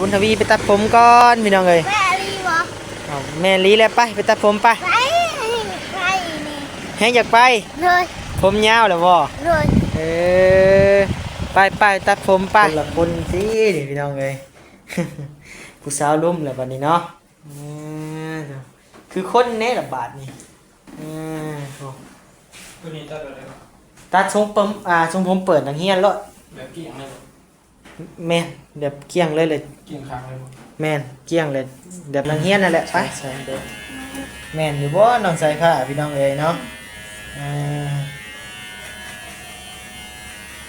ບຸນທະວີໄປຕັດຜົມກ່ອນພີ່ນ້ອງເອີຍ. ແມ່ນອີ່ຫຼີບໍ່? ເອົ້າ ແມ່ນອີ່ຫຼີແຫຼະ ໄປ ໄປຕັດຜົມໄປ. ໄປ ໄປນີ້ ແຮງຢາກໄປ. ໂດຍ. ຜົມຍາວແລ້ວບໍ່? ໂດຍ. ເອີ ໄປ ໄປຕັດຜົມໄປ. ຄົນລະຄົນຕິນີ້ພີ່ນ້ອງເອີຍ. ຜູ້ສາວລຸ່ມແລ້ວບັດນີ້ເນາະ. ເອີ ຄືຄົນແດ່ລະບາດນີ້. ເອີ ໂອ້ ຕົວນີ້ຕັດແບບໃດ? ຕັດຊົງເປີມ ອ່າ ຊົງຜົມເປີດນັກຮຽນໂລດ. ແບບກ້ຽງເລີຍບໍ່? ແມ່ນ ແບບກ້ຽງເລີຍ ເລີຍ ກ້ຽງຄາງເລີຍບໍ່? ແມ່ນ ກ້ຽງເລີຍ ແບບນັກຮຽນນັ້ນແຫຼະ. ໄປ ແມ່ນຢູ່ບໍ່ນ້ອງສາຍຟ້າພີ່ນ້ອງເອີຍເນາະ? ເອີ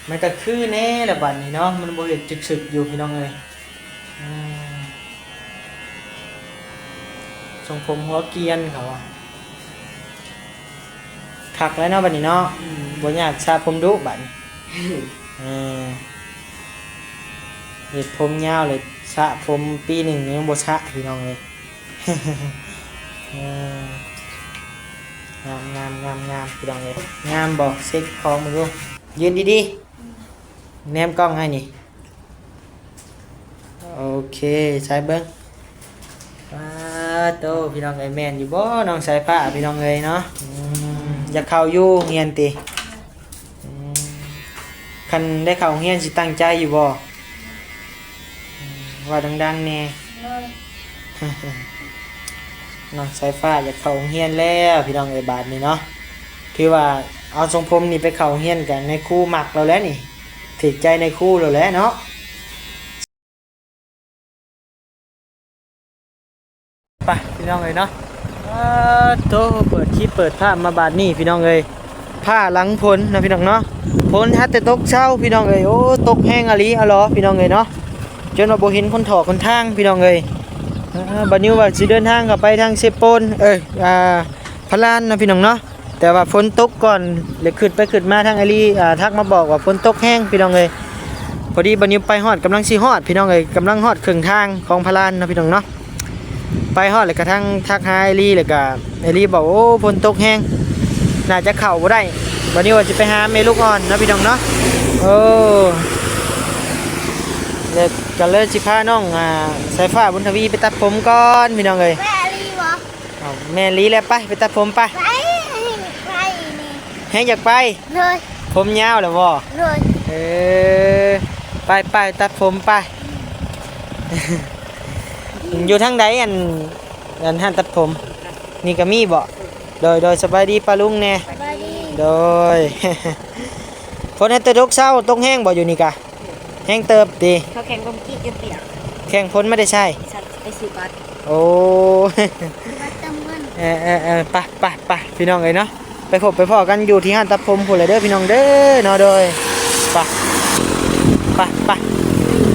ມັນກະຄືແນ່ລະບາດນີ້ເນາະ ມັນບໍ່ເຮັດຈຶກຊຶກຢູ່ພີ່ນ້ອງເອີຍ. ອືມ ຊົງຜົມຫົວກຽນເຂົາວ່າ ຄັກແລ້ວເນາະບາດນີ້ເນາະ. ອືມ ບໍ່ຍາກສະຜົມດຸບາດນີ້. ເອີ ເຮັດຜົມຍາວເລີຍ ສະຜົມປີໜຶ່ງຍັງບໍ່ສະພີ່ນ້ອງເອີຍ. ເອີ ງາມໆໆໆ ພີ່ນ້ອງເອີຍ. ງາມບໍ່? ເຊັກຂອງເບິ່ງດູ ຢືນດີໆ ແນມກ້ອງໃຫ້ນີ້. ໂອເຄ ໃສ່ເບິ່ງ. ປາໂຕ ພີ່ນ້ອງເອີຍ ແມ່ນຢູ່ບໍ່ນ້ອງສາຍຟ້າພີ່ນ້ອງເອີຍເນາະ? ອືມ ຢາກເຂົ້າຢູ່ໂຮງຮຽນຕິ? ອືມ ຄັນໄດ້ເຂົ້າໂຮງຮຽນຊິຕັ້ງໃຈຢູ່ບໍ່? ອືມ ເວົ້າດັງໆແດ່. ໂດຍ. ນ້ອງສາຍຟ້າຢາກເຂົ້າໂຮງຮຽນແລ້ວພີ່ນ້ອງເອີຍ ບາດນີ້ເນາະ. ຖືວ່າເອົາຊົງຜົມນີ້ໄປເຂົ້າໂຮງຮຽນກະນາຍຄູມັກແລ້ວແຫຼະນີ້ ຖືກໃຈນາຍຄູແລ້ວແຫຼະເນາະ. ໄປພີ່ນ້ອງເອີຍເນາະ. ປາໂຕ ເປີດຄລິບເປີດພາບມາບາດນີ້ພີ່ນ້ອງເອີຍ ຟ້າຫຼັງຝົນເນາະພີ່ນ້ອງເນາະ. ຝົນຫາກແຕ່ຕົກເຊົ້າພີ່ນ້ອງເອີຍ. ໂອ້ ຕົກແຮງອີ່ຫຼີ ອາຫຼໍພີ່ນ້ອງເອີຍເນາະ ຈົນວ່າບໍ່ເຫັນຄົນຖອກຄົນທາງພີ່ນ້ອງເອີຍ. ເອີ ບານິວວ່າຊິເດີນທາງເຂົ້າໄປທາງເຊໂປນ ເອີ ອ່າ ພະລານເນາະພີ່ນ້ອງເນາະ. ແຕ່ວ່າຝົນຕົກກ່ອນ ແລະ ຄຶດໄປຄຶດມາທາງເອລີ ອ່າ ທັກມາບອກວ່າຝົນຕົກແຮງພີ່ນ້ອງເອີຍ. ພໍດີບານິວໄປຮອດ ກຳລັງຊິຮອດພີ່ນ້ອງເອີຍ ກຳລັງຮອດເຄິ່ງທາງຂອງພະລານເນາະພີ່ນ້ອງເນາະ. ໄປຮອດແລ້ວກະທັງທັກຫາເອລີ ແລ້ວກະເອລີບອກ ໂອ້ ຝົນຕົກແຮງ ໜ້າຈະເຂົ້າບໍ່ໄດ້. ບານິວວ່າຊິໄປຫາແມ່ລູກອ່ອນເນາະພີ່ນ້ອງເນາະ. ໂອ້ ແລ້ວກະເລີຍຊິພານ້ອງ ອ່າ ສາຍຟ້າ ບຸນທະວີໄປຕັດຜົມກ່ອນພີ່ນ້ອງເອີຍ. ເອົ້າ ແມ່ນອີ່ຫຼີແຫຼະ ໄປ ໄປຕັດຜົມໄປ. ໄປ ໄປນີ້ ແຮງຢາກໄປ. ໂດຍ. ຜົມຍາວແລ້ວບໍ່? ໂດຍ. ເອີ ໄປ ໄປຕັດຜົມໄປ. ຢູ່ທາງໃດ ອັນ ອັນຮ້ານຕັດຜົມນີ້ກະມີບໍ່? ໂດຍ ໂດຍ ສະບາຍດີປ້າລຸງແດ່. ສະບາຍດີ. ໂດຍ. ຝົນຫາກແຕ່ຕົກເຊົ້າ ຕົກແຮງບໍ່ຢູ່ນີ້ກະ? ແຮງເຕີບຕິ? ເຂົາແຂ່ງຄວາມກີ້ຈົນປຽກ. ແຂ່ງຝົນມາແຕ່ໃສ? ໄປຊື້ບັດ. ໂອ້ ຊື້ບັດເຕີມເງິນ. ເອີ ເອີ ເອີ ໄປ ໄປ ໄປ ພີ່ນ້ອງເອີຍເນາະ. ໄປພົບໄປພໍ້ກັນຢູ່ທີ່ຮ້ານຕັດຜົມພຸ້ນແຫຼະເດີພີ່ນ້ອງເດີເນາະ. ໂດຍ ໄປ ໄປ ໄປ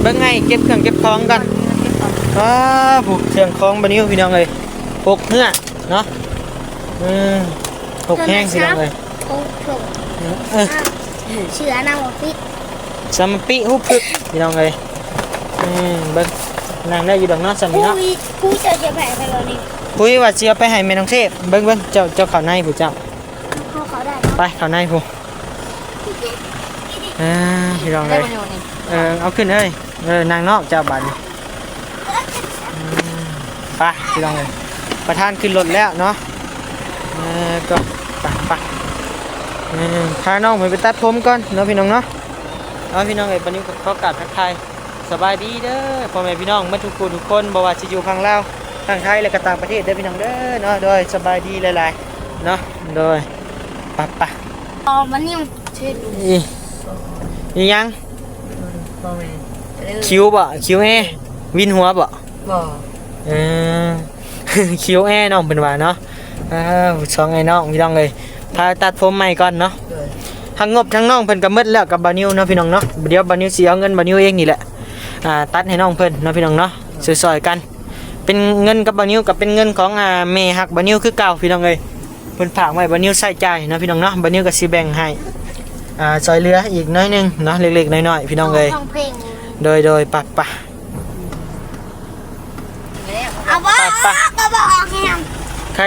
ເບິ່ງໃຫ້ເກັບເຄື່ອງເກັບຂອງກ່ອນ. ເກັບຂອງ. ອ້າ ຜູ້ເຄື່ອງຂອງບານິວພີ່ນ້ອງເອີຍ ປົກເຮືອເນາະ. ອືມ ປົກແຮງພີ່ນ້ອງເອີຍ. ໂອ້ໂຫ ເອີ ເສືອນຳບໍ່ປິດ ສຳປິຫຸບພຶບພີ່ນ້ອງເອີຍ. ອືມ ເບິ່ງ ນັ່ງໄດ້ຢູ່ດອກເນາະ ສ່ຳນີ້ເນາະ. ຜູ້ ຜູ້ເຈົ້າຈະໄປໃຫ້ໃຜບໍ່ນີ້? ຜູ້ວ່າຊິເອົາໄປໃຫ້ແມ່ນ້ອງເທບ. ເບິ່ງ ເບິ່ງ ເຈົ້າ ເຈົ້າເຂົ້າໃນພຸ້ນເຈົ້າ. ເຮົາເຂົ້າໄດ້ບໍ່? ໄປ ເຂົ້າໃນພຸ້ນ. ອ່າ ພີ່ນ້ອງເອີຍ ໄດ້ບໍ່ຢູ່ນີ້? ເອີ ເອົາຂຶ້ນເອີຍ. ເອີ ນັ່ງນອກເຈົ້າບາດນີ້. ອືມ ໄປພີ່ນ້ອງເອີຍ ປະທານຂຶ້ນລົດແລ້ວເນາະ. ເອີ ກໍໄປ ໄປ ເອີ ພານ້ອງເພິ່ນໄປຕັດຜົມກ່ອນເນາະພີ່ນ້ອງເນາະ. ເອົາ ພີ່ນ້ອງເອີຍ ບາດນີ້ກໍຂໍກາບທັກທາຍສະບາຍດີເດີພໍ່ແມ່ພີ່ນ້ອງໝົດທຸກຜູ້ທຸກຄົນ ບໍ່ວ່າຊິຢູ່ຝັ່ງລາວ ຝັ່ງໄທ ແລະ ກໍຕ່າງປະເທດເດີພີ່ນ້ອງເດີເນາະ. ໂດຍ ສະບາຍດີຫຼາຍໆເນາະ. ໂດຍ ໄປ ໄປ. ອໍ ມັນຍັງເຮັດຢູ່ ອີ່ ອີ່ຫຍັງ? ບໍ່ແມ່ນ ຄິວບໍ່? ຄິວແອ ວິນຫົວບໍ່? ບໍ່ ເອີ ຄິວແອ ນ້ອງເພິ່ນວ່າເນາະ. ເອີ ສອງໄອ້ນ້ອງພີ່ນ້ອງເອີຍ ພາຕັດຜົມໃໝ່ກ່ອນເນາະ. ໂດຍ ທັງງົບທັງນ້ອງເພິ່ນກໍໝົດແລ້ວກັບບ່າວນິວເນາະພີ່ນ້ອງເນາະ. ດຽວບ່າວນິວຊິເອົາເງິນບ່າວນິວເອງນີ້ແຫຼະ ອ່າ ຕັດໃຫ້ນ້ອງເພິ່ນເນາະພີ່ນ້ອງເນາະ ຊ່ອຍໆກັນ. ເປັນເງິນກັບບ່າວນິວ ກໍເປັນເງິນຂອງ ອ່າ ແມ່ຮັກບ່າວນິວຄືເກົ່າພີ່ນ້ອງເອີຍ. ເພິ່ນຝາກໄວ້ບ່າວນິວໃຊ້ຈ່າຍເນາະພີ່ນ້ອງເນາະ. ບ່າວນິວກໍຊິແບ່ງໃຫ້ ອ່າ ຊ່ອຍເຫຼືອອີກໜ້ອຍໜຶ່ງເນາະ ເລັກໆນ້ອຍໆພີ່ນ້ອງເອີຍ. ໂດຍ ໂດຍ ປະ ປະ ເອົາບໍ່ ປະ ປະ ກໍບໍ່ອອກແຮງ ໃຄ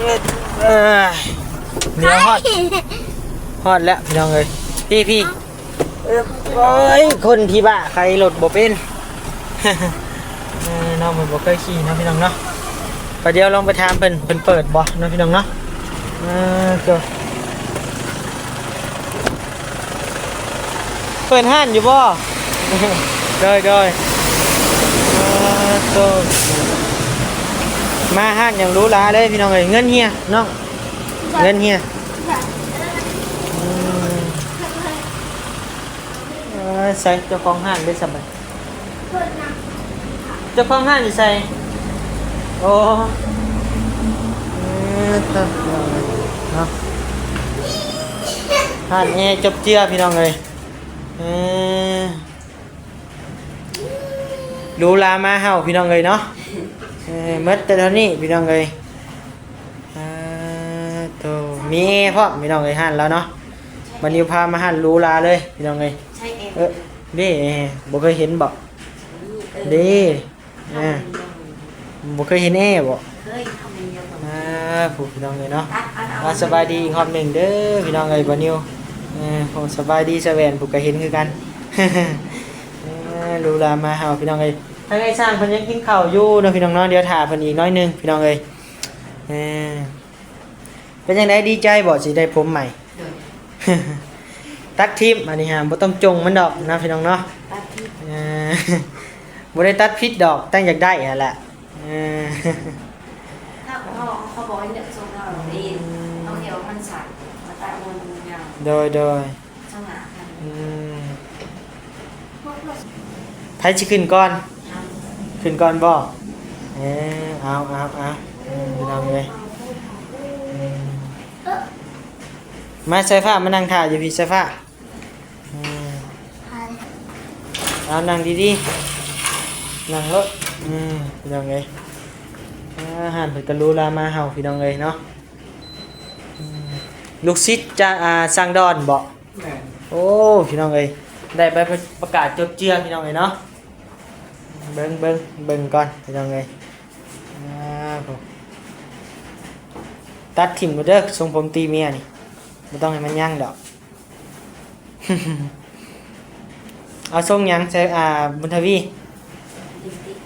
ເອີ ດຽວຮອດ ຮອດແລ້ວພີ່ນ້ອງເອີຍ. ພີ່ ພີ່ ເອີ ໂອ້ຍ ຄົນທີ່ບ້າໄຂລົດບໍ່ເປັນ. ເອີ ນ້ອງເພິ່ນບໍ່ເຄີຍຂີ່ເນາະ ພີ່ນ້ອງເນາະ. ປະດຽວລອງໄປຖາມເພິ່ນ ເພິ່ນເປີດບໍ່ເນາະ ພີ່ນ້ອງເນາະ. ເອີ ໂຕ ເປີດຮ້ານຢູ່ບໍ່? ໂດຍ ໂດຍ. ເອີ ໂຕ ມາຮ້ານຫຍັງຫຼູຫຼາເລີຍ ພີ່ນ້ອງເອີຍ. ເງິນເຮຍນ້ອງ ເງິນເຮຍ. ອືມ ເອີ ໃສເຈົ້າຂອງຮ້ານເດ້ຊັ້ນ? ເຈົ້າຂອງຮ້ານຢູ່ໃສ? ໂອ້ ເອີ ເນາະ ຮ້ານແອຈົບເຈືອ ພີ່ນ້ອງເອີຍ. ເອີ ຫຼູຫຼາມາເຮົາ ພີ່ນ້ອງເອີຍເນາະ. ເອີ ໝົດແຕ່ເທົ່ານີ້ ພີ່ນ້ອງເອີຍ. ອາ ໂຕ ມີແອພ້ອມ ພີ່ນ້ອງເອີຍ ຮ້ານລາວເນາະ. ບັດນີ້ພາມາຮ້ານຫຼູຫຼາເລີຍ ພີ່ນ້ອງເອີຍ. ໃຊ້ແອ ເອີ ເດ້ ບໍ່ເຄີຍເຫັນບໍ່? ເດ້ ອ່າ ບໍ່ເຄີຍເຫັນແອບໍ່? ເຄີຍ ເຮົາມີຢູ່. ອ່າ ຜູ້ ພີ່ນ້ອງເອີຍເນາະ. ອ່າ ສະບາຍດີອີກຮອບໜຶ່ງເດີ ພີ່ນ້ອງເອີຍ ບ່າວນິວ. ເອີ ໂອ້ ສະບາຍດີສະແຫວນ ຜູ້ກະເຫັນຄືກັນ. ເອີ ຫຼູຫຼາມາເຮົາ ພີ່ນ້ອງເອີຍ. ທາງອ້າຍຊ່າງເພິ່ນຍັງກິນເຂົ້າຢູ່ເນາະ ພີ່ນ້ອງເນາະ. ດຽວຖ້າເພິ່ນອີກໜ້ອຍໜຶ່ງ ພີ່ນ້ອງເອີຍ. ເອີ ເປັນຈັ່ງໃດ ດີໃຈບໍ່ ຊິໄດ້ຜົມໃໝ່? ໂດຍ ຕັດຖິ້ມ ອັນນີ້ຫາ ບໍ່ຕ້ອງຈົ່ງມັນດອກນະ ພີ່ນ້ອງເນາະ. ຕັດຖິ້ມ ເອີ ບໍ່ໄດ້ຕັດຜິດດອກ ຕັ້ງຢາກໄດ້ຫັ້ນແຫຼະ. ເອີ ເຮົາ ເຮົາ ເຂົາບອກໃຫ້ເລືອກຊົງເຮົາເອງ. ອືມ ຕ້ອງເຮັດໃຫ້ມັນສັ້ນ ແລ້ວຕັດໃຫ້ມັນຍາວ. ໂດຍ ໂດຍ. ອືມ ໃຜຊິຂຶ້ນກ່ອນ? ຂຶ້ນກ່ອນບໍ່? ເອີ ເອົາ ເອົາ ເອົາ ອືມ ພີ່ນ້ອງເອີຍ. ອືມ ມາ ສາຍຟ້າ ມານັ່ງຖ້າຢູ່ພີ້ ສາຍຟ້າ. ອືມ ເອົາ ນັ່ງດີໆ ນັ່ງໂລດ. ອືມ ພີ່ນ້ອງເອີຍ ອາ ຮ້ານເພິ່ນກະຫຼູຫຼາມາເຮົາ ພີ່ນ້ອງເອີຍເນາະ. ອືມ ລູກສິດຈາກ ອ່າ ຊ່າງດອນບໍ່? ແມ່ນ. ໂອ້ ພີ່ນ້ອງເອີຍ ໄດ້ໃບປະກາດຈົບເຈືອ ພີ່ນ້ອງເອີຍເນາະ. ເບິ່ງ ເບິ່ງ ເບິ່ງກ່ອນ ພີ່ນ້ອງເອີຍ. ອາ ໂອ້ ຕັດຖິ້ມກ່ອນເດີ ຊົງຜົມຕີເມຍນີ້ ບໍ່ຕ້ອງໃຫ້ມັນຍັງດອກ. ເອົາຊົງຫຍັງໃສ່ ອ່າ ບຸນທະວີ?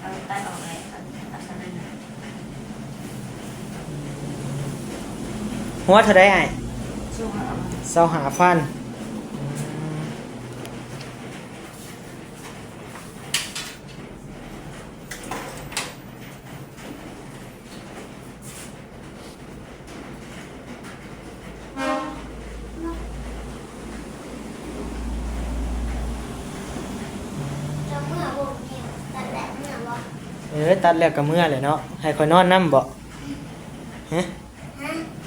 ເອົາຕັດອອກເລີຍ ເອົາ ເອົາສ່ຳນັ້ນນະ. ຫົວເທົ່າໃດອ້າຍ? ຊາວຫ້າພັນ. ຊາວຫ້າພັນ. ອືມ. ເອີ ຕັດແລ້ວກະເມືອແຫຼະເນາະ. ໃຫ້ຂ້ອຍນອນນຳບໍ່? ຮະ?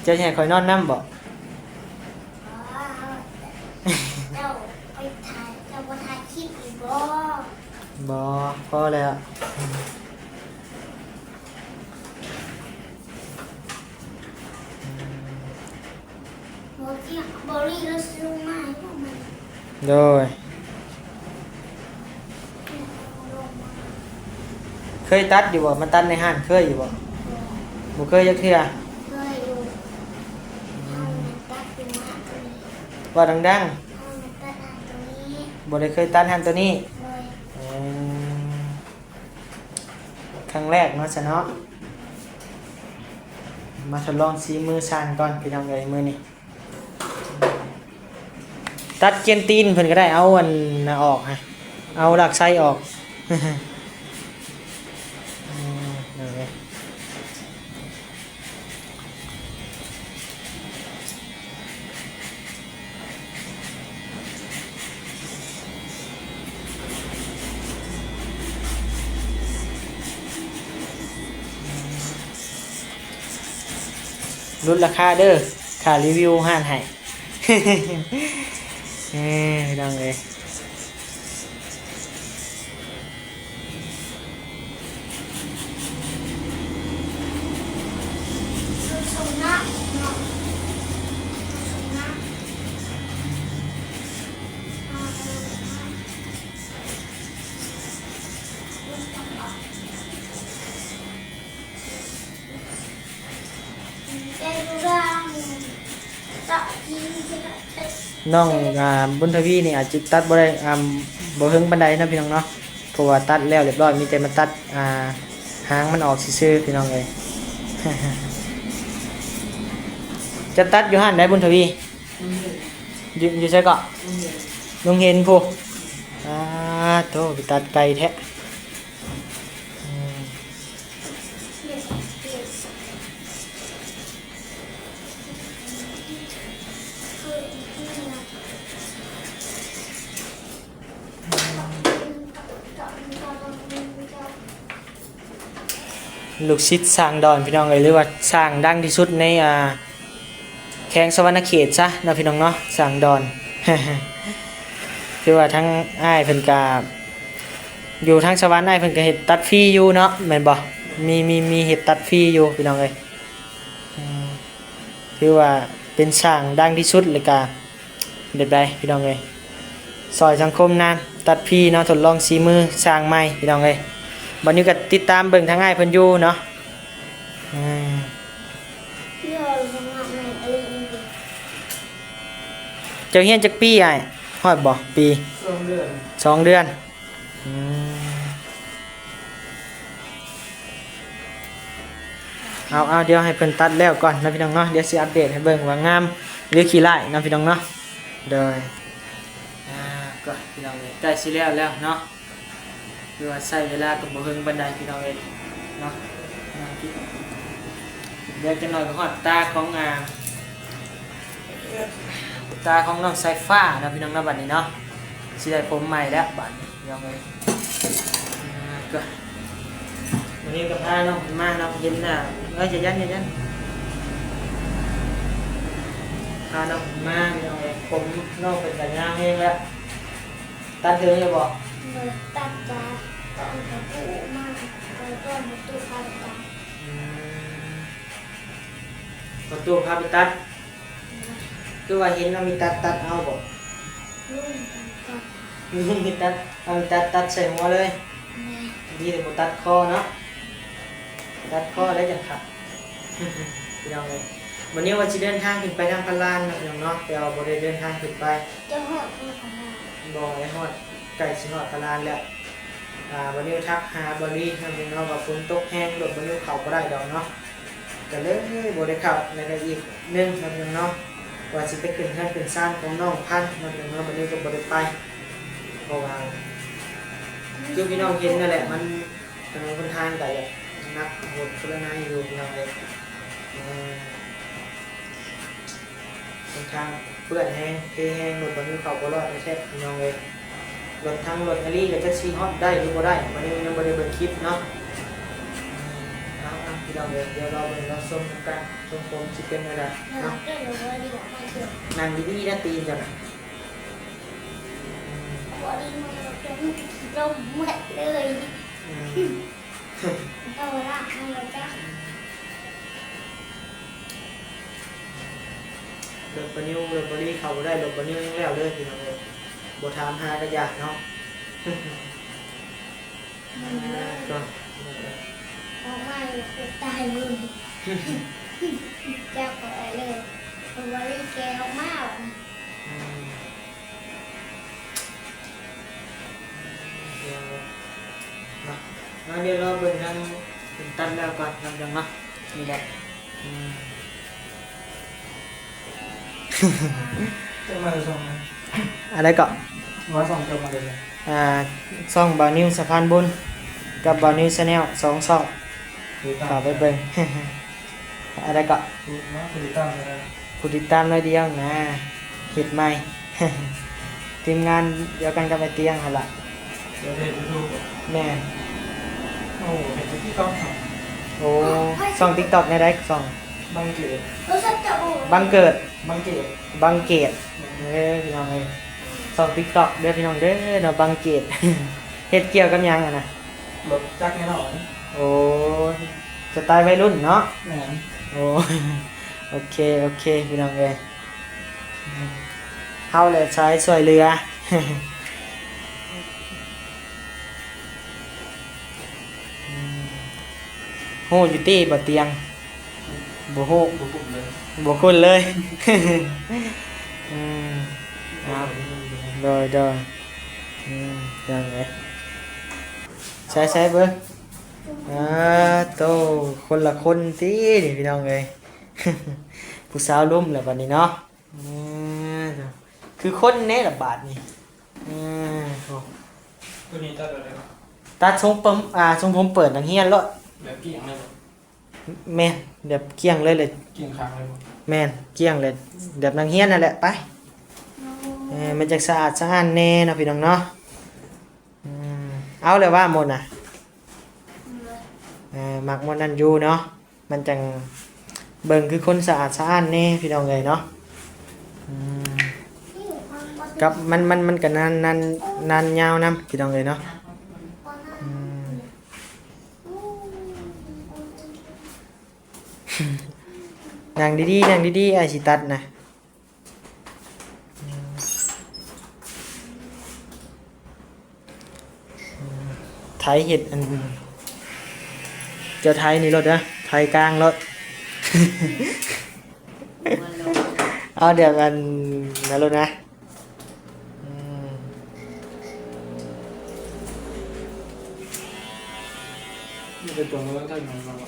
ເຈົ້າຊິໃຫ້ຂ້ອຍນອນນຳບໍ່? ເຈົ້າໄປຖ່າຍ ເຈົ້າບໍ່ຖ່າຍຄລິບອີກບໍ່? ບໍ່ ພໍແລ້ວ. ໂດຍ. ເຄີຍຕັດຢູ່ບໍ່? ມາຕັດໃນຮ້ານເຄີຍຢູ່ບໍ່? ບໍ່ເຄີຍຈັກເທື່ອ. ເຄີຍຢູ່. ອືມ ເຮົາຕັດຢູ່ຮ້ານໂຕນີ້. ເວົ້າດັງໆ. ເຮົາຕັດຮ້ານໂຕນີ້. ບໍ່ໄດ້ເຄີຍຕັດຮ້ານໂຕນີ້. ໂດຍ. ເອີ ຄັ້ງແລກເນາະ ຊະເນາະ. ມາທົດລອງສີມືຊ່າງກ່ອນ ພີ່ນ້ອງເອີຍ ມື້ນີ້. ຕັດກຽນຕີນເພິ່ນກະໄດ້ ເອົາອັນນັ້ນອອກ ເອົາລາກໄຊອອກ. ຫຼຸດລາຄາເດີ ຄ່າຣີວິວຮ້ານໃຫ້. ເອີ ພີ່ນ້ອງເອີຍ. ນ້ອງ ອ່າ ບຸນທະວີນີ້ອາດຈະຕັດບໍ່ໄດ້ ອ່າ ບໍ່ເຖິງປານໃດເນາະ ພີ່ນ້ອງເນາະ. ເພາະວ່າຕັດແລ້ວລຽບຮ້ອຍ ມີແຕ່ມາຕັດ ອ່າ ຫາງມັນອອກຊື່ໆ ພີ່ນ້ອງເອີຍ. ຈະຕັດຢູ່ຮ້ານໃດ ບຸນທະວີ? ຢູ່ ຢູ່ໃສເກາະ? ໂຮງຮຽນ ໂຮງຮຽນພຸ້ນ. ອາໂທ້ ໄປຕັດໄກແທ້. ອືມ ລູກສິດຊ່າງດອນ ພີ່ນ້ອງເອີຍ ຫຼືວ່າຊ່າງດັງທີ່ສຸດໃນ ອ່າ ແຂວງສະຫວັນນະເຂດຊະເນາະ ພີ່ນ້ອງເນາະ ຊ່າງດອນ. ຄືວ່າທາງອ້າຍເພິ່ນກະ ຢູ່ທາງສະຫວັນ ອ້າຍເພິ່ນກະເຮັດຕັດຟຣີຢູ່ເນາະ ແມ່ນບໍ່? ມີ ມີ ມີເຮັດຕັດຟຣີຢູ່ ພີ່ນ້ອງເອີຍ. ອືມ ຖືວ່າເປັນຊ່າງດັງທີ່ສຸດ ແລ້ວກະ ແບບໃດພີ່ນ້ອງເອີຍ ຊ່ອຍສັງຄົມນຳ ຕັດຟຣີເນາະ ທົດລອງສີມືຊ່າງໃໝ່ພີ່ນ້ອງເອີຍ. ບັດນີ້ກໍຕິດຕາມເບິ່ງທາງອ້າຍເພິ່ນຢູ່ເນາະ. ອືມ ເຈົ້າຮຽນຈັກປີອ້າຍ? ຮອດບໍ່ປີ? ສອງເດືອນ ສອງເດືອນ. ອືມ ເອົາ ເອົາ ດຽວໃຫ້ເພິ່ນຕັດແລ້ວກ່ອນເນາະ ພີ່ນ້ອງເນາະ ດຽວຊິອັບເດດໃຫ້ເບິ່ງວ່າງາມ ຫຼື ຂີ້ຮ້າຍເນາະ ພີ່ນ້ອງເນາະ. ໂດຍ ອ່າ ກໍພີ່ນ້ອງເອີຍ ໃກ້ຊິແລ້ວແລ້ວເນາະ ຄືວ່າໃຊ້ເວລາກໍບໍ່ເຮິງປານໃດ ພີ່ນ້ອງເອີຍເນາະ. ດຽວຈັກໜ່ອຍກໍຮອດຕາຂອງ ອ່າ ຕາຂອງນ້ອງສາຍຟ້າເນາະ ພີ່ນ້ອງເນາະ. ບັດນີ້ເນາະ ຊິໄດ້ຜົມໃໝ່ແລ້ວ ບັດນີ້ ພີ່ນ້ອງເອີຍ. ອ່າ ກໍ ມື້ນີ້ກໍພານ້ອງເພິ່ນມາເນາະ ເຫັນໜ້າ ເອີຍ ຢ່າຢັນ ຢ່າຢັນ ພານ້ອງເພິ່ນມາ ພີ່ນ້ອງເອີຍ. ຜົມນ້ອງເພິ່ນກໍຍາວແຮງແລ້ວ ຕັດເຖິງແລ້ວບໍ່? ບໍ່ໄດ້ຕັດຈ້າ ຕ້ອງເອົາປະຕູມາ ຕ້ອງປະຕູພາໄປຕັດ. ອືມ ປະຕູພາໄປຕັດ. ຄືວ່າເຫັນນ້ອງມີຕັດ ຕັດເອົາບໍ່? ລຸງຕັດ ລຸງມີຕັດ ເອົາມີຕັດ ຕັດໃສ່ຫົວເລີຍ. ແມ່ນ ດີແຕ່ບໍ່ຕັດຄໍເນາະ ຕັດຄໍແລ້ວຈັ່ງຄັກ ພີ່ນ້ອງເອີຍ. ບັດນີ້ວ່າຊິເດີນທາງຂຶ້ນໄປທາງພະລານເນາະ ພີ່ນ້ອງເນາະ ແຕ່ວ່າບໍ່ໄດ້ເດີນທາງຂຶ້ນໄປ. ຈະຮອດບໍ່ພະລານ? ບໍ່ໄດ້ຮອດ ໃກ້ຊິຮອດພະລານແລ້ວ. ອ່າ ບ່າວນິວທັກຫາບ່າວລີເນາະ ພີ່ນ້ອງເນາະ ວ່າຝົນຕົກແຮງ ລົດບ່າວນິວເຂົ້າບໍ່ໄດ້ດອກເນາະ ກໍເລີຍບໍ່ໄດ້ເຂົ້າ. ແລ້ວກໍອີກໜຶ່ງເນາະ ພີ່ນ້ອງເນາະ ວ່າຊິໄປຂຶ້ນເຮືອນຂຶ້ນຊານຂອງນ້ອງພັນເນາະ ພີ່ນ້ອງເນາະ ບ່າວນິວກໍບໍ່ໄດ້ໄປ ເພາະວ່າຄືພີ່ນ້ອງເຫັນນັ້ນແຫຼະ ມັນ ຖະໜົນຫົນທາງກໍຢາກໜັກໂຫດຄົນລະນາຍຢູ່ ພີ່ນ້ອງເອີຍ. ເອີ ຫົນທາງເປື້ອນແຮງ ເພແຮງ ລົດບ່າວນິວເຂົ້າບໍ່ລອດແທ້ໆ ພີ່ນ້ອງເອີຍ. ລົດທັງລົດອາລີກໍຈັກຊິຮອດໄດ້ຫຼືບໍ່ໄດ້ ບັດນີ້ຍັງບໍ່ໄດ້ເບິ່ງຄລິບເນາະ. ເອົາໆ ພີ່ນ້ອງເອີຍ ດຽວລໍເບິ່ງລໍຊົມນຳກັນ ຊົມຜົມຊິເປັນແນວໃດເນາະ. ນັ່ງດີໆ ນະ ຕີນເຈົ້ານະ ບໍ່ໄດ້ເບິ່ງ ລົມໝົດເລີຍ. ອືມ ເອົາລະ ເອົາລະຈ້າ. ລົດບ່າວນິວ ລົດບ່າວລີເຂົ້າບໍ່ໄດ້ ລົດບ່າວນິວຍັງແລ້ວເລີຍ ພີ່ນ້ອງເອີຍ ບໍ່ຖາມຫາກໍຢ້ານເນາະ. ອືມ ກໍ ອອກມາຢູ່ຕາຍເລີຍ ຈັບເອົາໄວ້ເລີຍ ເອົາບ່າວລີແກະອອກມາ. ອືມ ດຽວເນາະ ດຽວລໍເບິ່ງທາງເພິ່ນຕັດແລ້ວກ່ອນນຳຈັງເນາະ ນີ້ແຫຼະ. ອືມ ເຈົ້າມາຈາກຊ່ອງຫຍັງ? ອັນໃດເກາະ? ວ່າຊ່ອງເຈົ້າມາຈາກໃສ? ອ່າ ຊ່ອງບ່າວນິວສະພານບຸນ ກັບບ່າວນິວແຊນແນວ ສອງຊ່ອງ ຕິດຕາມ ເຂົ້າໄປເບິ່ງ. ອັນໃດເກາະ? ຜູ້ຕິດຕາມເທົ່າໃດ? ຜູ້ຕິດຕາມໜ້ອຍດຽວນະ ເຮັດໃໝ່ ທີມງານດຽວກັນກັບໄອ້ຕຽງຫັ້ນລະ. ເຈົ້າເຮັດຢູທູບບໍ່? ແມ່ນ. ໂອ້ ເຮັດຕິກຕັອກ. ໂອ້ ຊ່ອງຕິກຕັອກແນວໃດ? ຊ່ອງ ບັງເກີດ ບັງເກີດ ບັງເກີດ ບັງເກີດ. ເອີ ພີ່ນ້ອງເອີຍ ຊ່ອງຕິກຕັອກເດີພີ່ນ້ອງເດີເນາະ ບັງເກີດ. ເຮັດກ່ຽວກັບຫຍັງຫັ້ນນະ? ລົດຈັກແນ່ນອນ. ໂອ້ ສະໄຕໄວລຸ້ນເນາະ. ແມ່ນ. ໂອ້ ໂອເຄ ໂອເຄ ພີ່ນ້ອງເອີຍ ເຮົາແຫຼະສາຍຊ່ວຍເຫຼືອ. ຮູ້ຢູ່ຕິ ບໍ່ຕຽງ? ບໍ່ຮູ້ ບໍ່ຄຸ້ນເລີຍ ບໍ່ຄຸ້ນເລີຍ. ອືມ ເອົາ ໂດຍ ໂດຍ. ອືມ ເປັນຫຍັງເອີຍ? ໃສ່ໆ ເບິ່ງ. ອາໂຕ ຄົນລະຄົນຕິນີ້ພີ່ນ້ອງເອີຍ. ຜູ້ສາວລົ້ມແລ້ວບັດນີ້ເນາະ. ເອີ ຄືຄົນແດ່ລະບາດນີ້. ເອີ ໂອ້ ຕົວນີ້ຕັດເອົາໄດ້ບໍ່? ຕັດຊົງປະ ອ່າ ຊົງຜົມເປີດນັກຮຽນໂລດ. ແບບກ້ຽງເລີຍບໍ່? ແມ່ນ ແບບກ້ຽງເລີຍແຫຼະ. ກ້ຽງຄາງເລີຍບໍ່? ແມ່ນ ກ້ຽງເລີຍ ແບບນັກຮຽນນັ້ນແຫຼະ. ໄປ ເອີ ມັນຈັ່ງສະອາດສະອ້ານແດ່ເນາະ ພີ່ນ້ອງເນາະ. ອືມ ເອົາແລ້ວວ່າໝົດນະ. ເອີ ມັກໝົດນັ້ນຢູ່ເນາະ. ມັນຈັ່ງເບິ່ງຄືຄົນສະອາດສະອ້ານແດ່ພີ່ນ້ອງເອີຍເນາະ. ອືມ ກັບມັນ ມັນ ມັນກະນານ ນານ ນານຍາວນຳພີ່ນ້ອງເອີຍເນາະ. ອືມ ນັ່ງດີໆ ນັ່ງດີໆ ອ້າຍຊິຕັດນະ. ໄຖເຮັດອັນ ເຈົ້າໄຖນີ້ໂລດເດີ ໄຖກາງໂລດ. ເອົາແບບອັນນັ້ນໂລດນະ. ອືມ ມັນເປັນຕົວເມືອງເທິງນັ້ນບໍ່?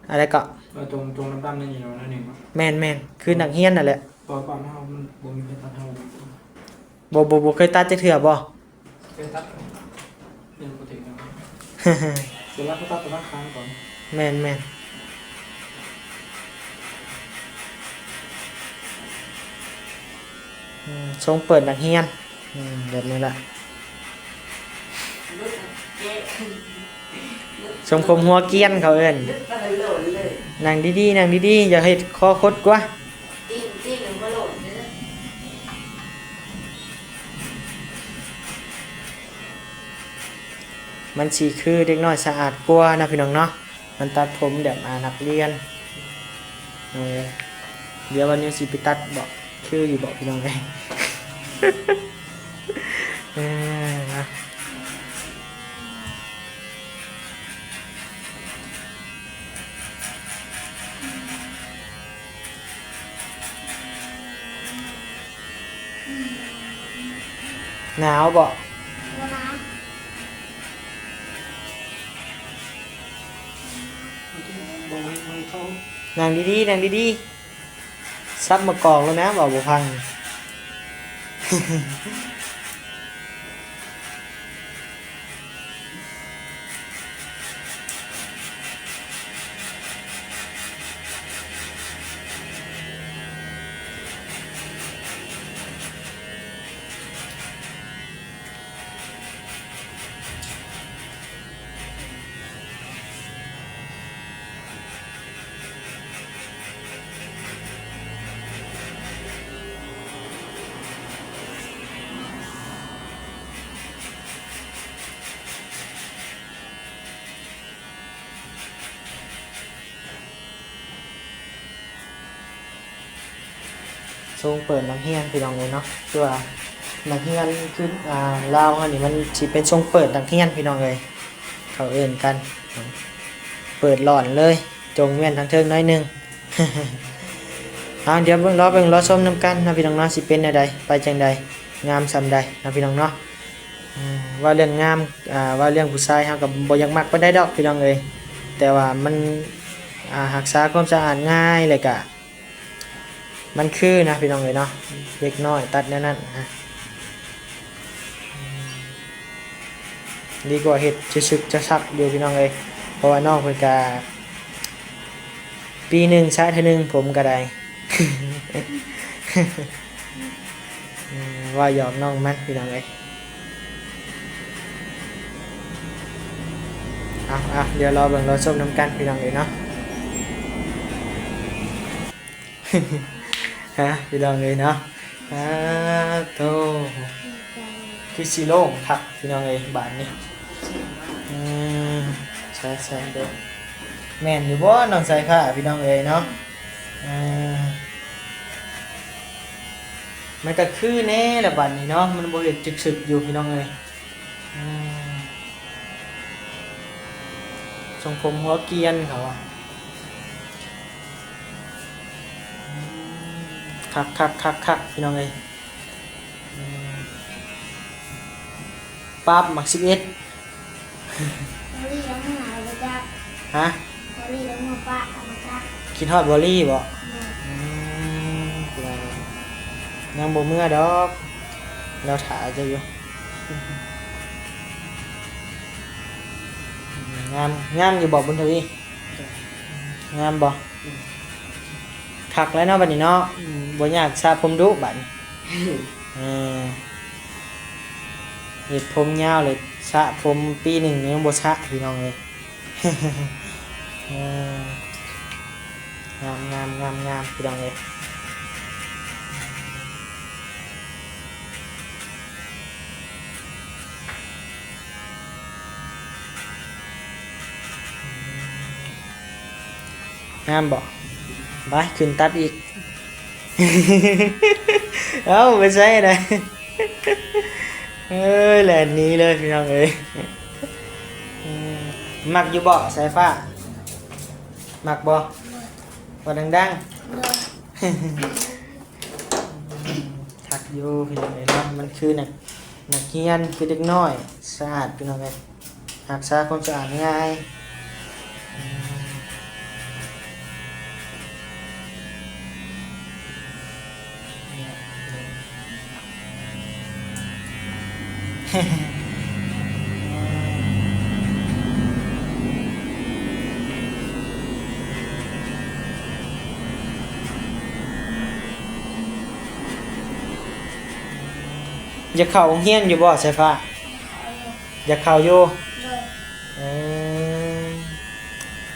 ອັນໃດເກາະ? ເອີ ຕົງ ຕົງດຳໆ ນີ້ເນາະ ໜ້ອຍໜຶ່ງເນາະ. ແມ່ນໆ ຄືນັກຮຽນນັ້ນແຫຼະ. ເພາະວ່າບ້ານເຮົາມັນບໍ່ມີໃຜຕັດໃຫ້. ບໍ່ ບໍ່ ບໍ່ເຄີຍຕັດຈັກເທື່ອບໍ່? ເຄີຍຕັດ ຍັງບໍ່ເຖິງນະ. ສ່ວນຫຼາຍເຂົາຕັດແຕ່ບາງຄັ້ງກ່ອນ. ແມ່ນໆ ອືມ ຊົງເປີດນັກຮຽນ ອືມ ແບບນີ້ລະ. ຊົງຜົມຫົວກຽນເຂົາເອີ້ນ. ນັ່ງດີໆ ນັ່ງດີໆ ຢ່າເຮັດຄໍຄົດກວ່າ. ຕີນ ຕີນມັນບໍ່ໂຫຼດເດີ. ມັນຊິຄືເດັກນ້ອຍສະອາດກວ່າເນາະ ພີ່ນ້ອງເນາະ. ມັນຕັດຜົມແບບ ອ່າ ນັກຮຽນ. ເອີ ດຽວວັນນີ້ຊິໄປຕັດເບາະ ຄືຢູ່ເບາະ ພີ່ນ້ອງເອີຍ. ເອີ ນະ. ໜາວບໍ່? ບໍ່ໜາວ. ນັ່ງດີໆ ນັ່ງດີໆ. ສັບມາກອກແລ້ວນະ ເວົ້າບໍ່ຟັງ. ຊົງເປີດນັກຮຽນ ພີ່ນ້ອງເອີຍເນາະ. ຄືວ່ານັກຮຽນຄື ອ່າ ລາວເຮົານີ້ ມັນຊິເປັນຊົງເປີດນັກຮຽນ ພີ່ນ້ອງເອີຍ. ເຂົາເອີ້ນກັນ ເປີດຫຼອນເລີຍ ຈົ່ງແວ່ນທາງເທິງໜ້ອຍໜຶ່ງ. ເອົາ ດຽວເບິ່ງ ລໍເບິ່ງ ລໍຊົມນຳກັນເນາະ ພີ່ນ້ອງເນາະ ຊິເປັນແນວໃດ ໄປຈັ່ງໃດ ງາມສ່ຳໃດເນາະ ພີ່ນ້ອງເນາະ. ເວົ້າເລື່ອງງາມ ອ່າ ເວົ້າເລື່ອງຜູ້ຊາຍ ເຮົາກໍບໍ່ຢາກມັກປານໃດດອກ ພີ່ນ້ອງເອີຍ. ແຕ່ວ່າມັນ ອ່າ ຮັກສາຄວາມສະອາດງ່າຍ ແລ້ວກະ ມັນຄືນະ ພີ່ນ້ອງເອີຍເນາະ. ເດັກນ້ອຍຕັດແນວນັ້ນນະ ດີກວ່າເຮັດຈະຊຶກຈະຊັກຢູ່ ພີ່ນ້ອງເອີຍ. ເພາະວ່ານ້ອງເພິ່ນກະ ປີໜຶ່ງສະເທື່ອໜຶ່ງ ຜົມກະໄດ້. ເວົ້າຫຍອກນ້ອງມັນ ພີ່ນ້ອງເອີຍ. ເອົາໆ ດຽວລໍເບິ່ງລໍຊົມນຳກັນ ພີ່ນ້ອງເອີຍເນາະ. ຮະ ພີ່ນ້ອງເອີຍເນາະ. ອາໂຕ ຄືຊິໂລ່ງຄັກ ພີ່ນ້ອງເອີຍ ບາດນີ້. ອືມ ໃສ່ໆ ເດີ ແມ່ນຢູ່ບໍ່ ນ້ອງສາຍຟ້າ ພີ່ນ້ອງເອີຍເນາະ? ເອີ ມັນກໍຄືແນ່ລະບາດນີ້ເນາະ ມັນບໍ່ເຮັດຈຶກຊຶກຢູ່ ພີ່ນ້ອງເອີຍ. ອືມ ຊົງຜົມຫົວກຽນເຂົາວ່າ ຄັກໆໆໆ ພີ່ນ້ອງເອີຍ. ອືມ ປາບໝາກສິບເອັດ. ບໍ່ລີ້ລະເມືອແລ້ວບໍ່ຈັກ. ຮະ? ບໍ່ລີ້ລະເມືອປະແລ້ວບໍ່ຈັກ. ຄິດຮອດບໍ່ລີ້ບໍ? ໂດຍ. ອືມ ຍັງບໍ່ເມືອດອກ ລາວຖ້າເຈົ້າຢູ່. ງາມ ງາມຢູ່ບໍ່ ບຸນທະວີ? ໂດຍ. ງາມບໍ່? ໂດຍ. ຄັກແລ້ວເນາະບັດນີ້ເນາະ. ອືມ ບໍ່ຍາກສະຜົມດຸບັດນີ້. ເອີ ເຮັດຜົມຍາວເລີຍ ສະຜົມປີໜຶ່ງຍັງບໍ່ສະ ພີ່ນ້ອງເອີຍ. ເອີ ງາມໆໆໆ ພີ່ນ້ອງເອີຍ. ງາມບໍ່? ໄປ ຂຶ້ນຕັດອີກ. ເອົ້າ ໄປໃສນະ? ເອີຍ ແລ່ນໜີເລີຍ ພີ່ນ້ອງເອີຍ. ອືມ ມັກຢູ່ບໍ່ ສາຍຟ້າ? ມັກບໍ່? ເວົ້າດັງໆ. ຄັກຢູ່ ພີ່ນ້ອງເອີຍເນາະ. ມັນຄືນັກ ນັກຮຽນ ຄືເດັກນ້ອຍ ສະອາດ ພີ່ນ້ອງເອີຍ. ຮັກສາຄວາມສະອາດງ່າຍ. ຢາກເຂົ້າໂຮງຮຽນຢູ່ບໍ່ ສາຍຟ້າ? ຢາກເຂົ້າຢູ່. ໂດຍ. ເອີ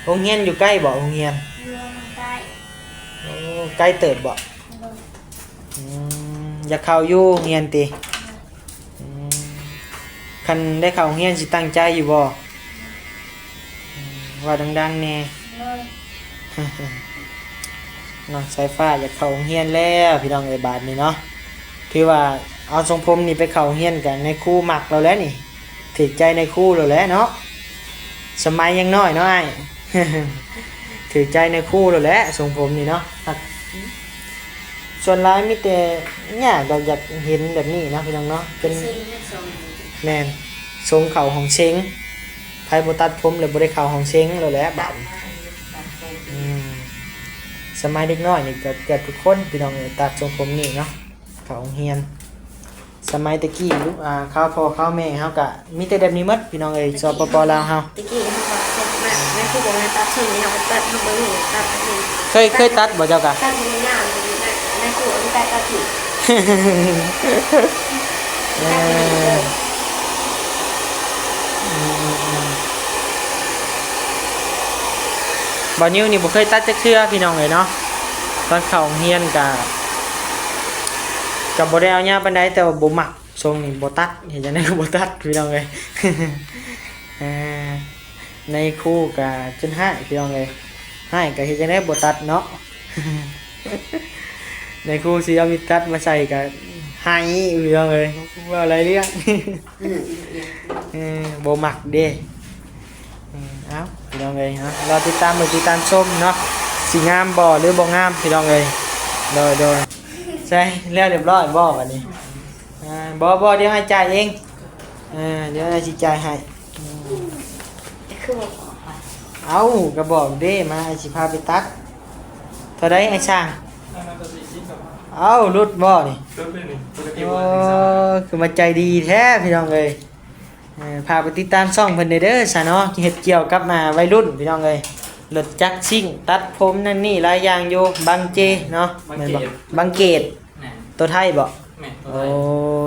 ໂຮງຮຽນຢູ່ໃກ້ບໍ່ ໂຮງຮຽນ? ຢູ່ໃກ້. ໂອ້ ໄກເຕີບບໍ່? ໂດຍ. ອືມ ຢາກເຂົ້າຢູ່ໂຮງຮຽນຕິ? ໂດຍ. ອືມ ຄັນໄດ້ເຂົ້າໂຮງຮຽນຊິຕັ້ງໃຈຢູ່ບໍ່? ອືມ ເວົ້າດັງໆແດ່. ໂດຍ. ນ້ອງສາຍຟ້າຢາກເຂົ້າໂຮງຮຽນແລ້ວ ພີ່ນ້ອງເອີຍ ບາດນີ້ເນາະ. ຖືວ່າເອົາຊົງຜົມນີ້ໄປເຂົ້າໂຮງຮຽນກັນ ນາຍຄູມັກແລ້ວແຫຼະນີ້ ຖືກໃຈນາຍຄູແລ້ວແຫຼະເນາະ. ສະໄໝຍັງນ້ອຍເນາະອ້າຍ ຖືກໃຈນາຍຄູແລ້ວແຫຼະ ຊົງຜົມນີ້ເນາະ. ສ່ວນຫຼາຍມີແຕ່ຍາກດອກ ຢາກເຫັນແບບນີ້ເນາະ ພີ່ນ້ອງເນາະ. ເປັນ ແມ່ນ ຊົງເຂົ້າຫ້ອງເສັງ. ໃຜບໍ່ຕັດຜົມແລ້ວບໍ່ໄດ້ເຂົ້າຫ້ອງເສັງແລ້ວແຫຼະບາດນີ້. ອືມ ສະໄໝເດັກນ້ອຍນີ້ເກືອບ ເກືອບທຸກຄົນ ພີ່ນ້ອງເອີຍ ຕັດຊົງຜົມນີ້ເນາະ ເຂົ້າໂຮງຮຽນ. ສະໄໝແຕ່ກີ້ ລູກ ອ່າ ຄາວພໍ່ຄາວແມ່ເຮົາກະມີແຕ່ແບບນີ້ໝົດ ພີ່ນ້ອງເອີຍ. ແຕ່ກີ້ ສປປ ລາວເຮົາ ແຕ່ກີ້ເຮົາກໍ ແມ່ ແມ່ຄູບອກໃຫ້ຕັດເຊິ່ງນີ້ ເຮົາກໍຕັດ ເຮົາບໍ່ຮູ້ຕັດແບບນີ້. ເຄີຍ ເຄີຍຕັດບໍ່ເຈົ້າກະ? ຕັດບໍ່ຍາວ ແມ່ ແມ່ຄູບອະນຸຍາດຕັດຖິ້ມ. ເອີ ອືມໆໆ ບ່າວນິວນີ້ບໍ່ເຄີຍຕັດຈັກເທື່ອ ພີ່ນ້ອງເອີຍເນາະ. ຕອນເຂົ້າໂຮງຮຽນກະ ກະບໍ່ໄດ້ເອົາຍາວປານໃດ ແຕ່ວ່າບໍ່ມັກ ຊົງນີ້ບໍ່ຕັດ ເຮັດຈັ່ງໃດກໍບໍ່ຕັດ ພີ່ນ້ອງເອີຍ. ເອີ ນາຍຄູກະຈົນຮ້າຍ ພີ່ນ້ອງເອີຍ ຮ້າຍກະເຮັດຈັ່ງໃດບໍ່ຕັດເນາະ. ນາຍຄູຊິເອົາມີດຕັດມາໃສ່ກະໄຫ້ ພີ່ນ້ອງເອີຍ ເວົ້າຫຼາຍເລື່ອງ. ອືມ ເອີ ບໍ່ມັກເດ້. ອືມ ເອົ້າ ພີ່ນ້ອງເອີຍເນາະ ລໍຕິດຕາມເບິ່ງ ຕິດຕາມຊົມເນາະ ຊິງາມບໍ່ ຫຼືບໍ່ງາມ ພີ່ນ້ອງເອີຍ. ໂດຍ ໂດຍ. ໃສ່ແລ້ວຮຽບຮ້ອຍບໍ່ບັດນີ້? ອ່າ ບໍ່ ບໍ່ ດຽວອ້າຍຈ່າຍເອງ. ເອີ ດຽວອ້າຍຊິຈ່າຍໃຫ້. ອືມ ຄືບໍ່ບອກ? ເອົ້າ ກໍບອກເດ້ ມາ ອ້າຍຊິພາໄປຕັດ. ເທົ່າໃດອ້າຍຊ່າງ? ເອົ້າ ຫຼຸດບໍ່ນີ້? ຫຼຸດເລີຍນີ້ ປົກກະຕິ ໂອ້ ບໍ່ເຖິງສາມ ຄືມາໃຈດີແທ້ ພີ່ນ້ອງເອີຍ. ເອີ ຝາກໄປຕິດຕາມຊ່ອງເພິ່ນແດ່ເດີຊະເນາະ ເຮັດກ່ຽວກັບ ອ່າ ໄວລຸ້ນ ພີ່ນ້ອງເອີຍ ລົດຈັກ ຊິ້ງ ຕັດຜົມ ນັ້ນນີ້ ຫຼາຍຢ່າງຢູ່ ບັງເຈເນາະ ບັງເກດ ແມ່ນບໍ່? ບັງເກດ ແມ່ນ ໂຕໄທບໍ່? ແມ່ນ ໂຕໄທ. ໂອ້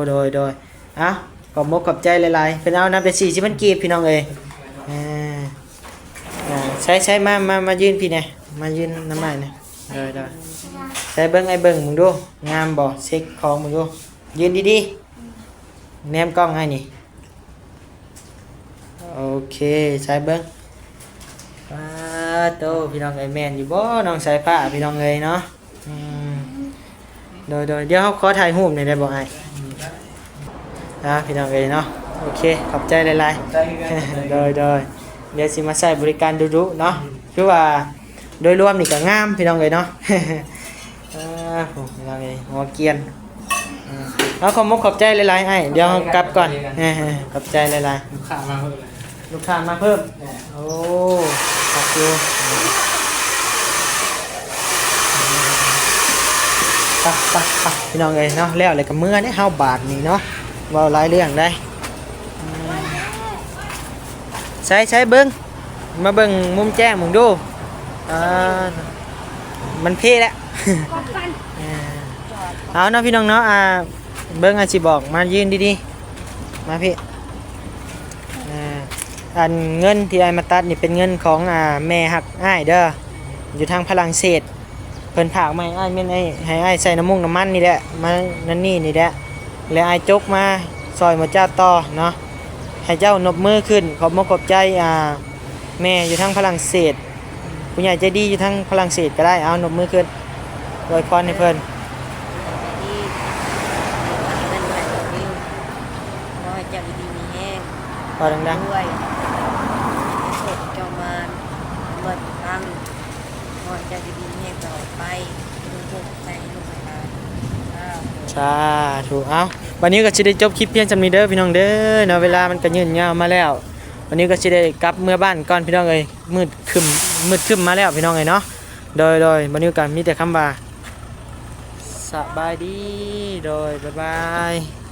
ໂດຍ ໂດຍ. ເອົ້າ ຂອບມົກຂອບໃຈຫຼາຍໆ ເພິ່ນເອົານຳແຕ່ສີ່ສິບພັນກີບ ພີ່ນ້ອງເອີຍ. ເອີ ໃຊ້ ໃຊ້ ມາ ມາ ມາຢືນພີ້ແດ່ ມາຢືນນຳອ້າຍແດ່. ໂດຍ ໂດຍ. ໃຊ້ເບິ່ງ ອ້າຍເບິ່ງເບິ່ງດູ ງາມບໍ່? ເຊັກຂອງເບິ່ງດູ ຢືນດີໆ ແນມກ້ອງອ້າຍນີ້. ໂອເຄ ໃຊ້ເບິ່ງ. ປາໂຕ ພີ່ນ້ອງເອີຍ ແມ່ນຢູ່ບໍ່ ນ້ອງສາຍຟ້າ ພີ່ນ້ອງເອີຍເນາະ? ອືມ ໂດຍ ໂດຍ. ດຽວເຮົາຂໍຖ່າຍຮູບໜ່ອຍໄດ້ບໍ່ອ້າຍ? ອ່າ ພີ່ນ້ອງເອີຍເນາະ ໂອເຄ ຂອບໃຈຫຼາຍໆ. ໂດຍ ໂດຍ. ດຽວຊິມາໃຊ້ບໍລິການດຸໆເນາະ. ອືມ ຄືວ່າ ໂດຍລວມນີ້ກໍງາມ ພີ່ນ້ອງເອີຍເນາະ. ອ່າ ໂອ້ ພີ່ນ້ອງເອີຍ ຫົວກຽນ. ເອົາ ຂອບມົກຂອບໃຈຫຼາຍໆ ອ້າຍ ດຽວເຮົາກັບກ່ອນ. ເອີ ຂອບໃຈຫຼາຍໆ. ລູກຄ້າມາເພິ່ນເລີຍ. ລູກຄ້າມາເພີ່ມ. ໂອ້ ຄັກຢູ່. ໄປໆໆ ພີ່ນ້ອງເອີຍເນາະ ແລ້ວແລ້ວກໍເມືອເດ້ເຮົາບາດນີ້ເນາະ ເວົ້າຫຼາຍເລື່ອງໄດ໋. ໃສໆ ເບິ່ງ ມາເບິ່ງມຸມແຈ້ງເບິ່ງດູ. ອ່າ ມັນເພແລ້ວ. ເອີ ເອົາເນາະ ພີ່ນ້ອງເນາະ ອ່າ ເບິ່ງ ອາ ຊິບອກ ມາຢືນດີໆ ມາພີ້. ອ່າ ອັນເງິນທີ່ອ້າຍມາຕັດນີ້ເປັນເງິນຂອງ ອ່າ ແມ່ຮັກອ້າຍເດີ ຢູ່ທາງຝຣັ່ງເສດ ເພິ່ນຝາກມາໃຫ້ອ້າຍ ແມ່ນໃຫ້ອ້າຍໃສ່ນ້ຳມົງນ້ຳມັນນີ້ແຫຼະ ມານັ້ນນີ້ນີ້ແຫຼະ ແລະອ້າຍຈົກມາຊ່ອຍໝູ່ເຈົ້າຕໍ່ເນາະ. ໃຫ້ເຈົ້ານົບມືຂຶ້ນ ຂອບມົກຂອບໃຈ ອ່າ ແມ່ຢູ່ທາງຝຣັ່ງເສດ ຜູ້ໃຫຍ່ໃຈດີຢູ່ທາງຝຣັ່ງເສດກໍໄດ້ ເອົານົບມືຂຶ້ນ ອວຍພອນໃຫ້ເພິ່ນ. ດີ ເງິນໃຫ້ເຂົາເອງ ຂໍໃຫ້ເຈົ້າຢູ່ດີມີແຮງ ເວົ້າດັງໆ ລວຍ ໂຊກເຈົ້າມານ ເງິນທັງ ຂໍໃຫ້ເຈົ້າຢູ່ດີມີແຮງຕະຫຼອດໄປ ເປັນໂຊກໃສ່ລູກໃຫ້ຫຼານ. ສາທຸ. ເອົ້າ ບັດນີ້ກໍຊິໄດ້ຈົບຄລິບພຽງສ່ຳນີ້ເດີພີ່ນ້ອງເດີເນາະ ເວລາມັນກໍຍືນຍາວມາແລ້ວ. ວັນນີ້ກໍຊິໄດ້ກັບເມືອບ້ານກ່ອນພີ່ນ້ອງເອີຍ ມືດຄຶ້ມ ມືດຄຶ້ມມາແລ້ວພີ່ນ້ອງເອີຍເນາະ. ໂດຍໆ ວັນນີ້ກໍມີແຕ່ຄຳວ່າ ສະບາຍດີ ໂດຍ ບາຍບາຍ.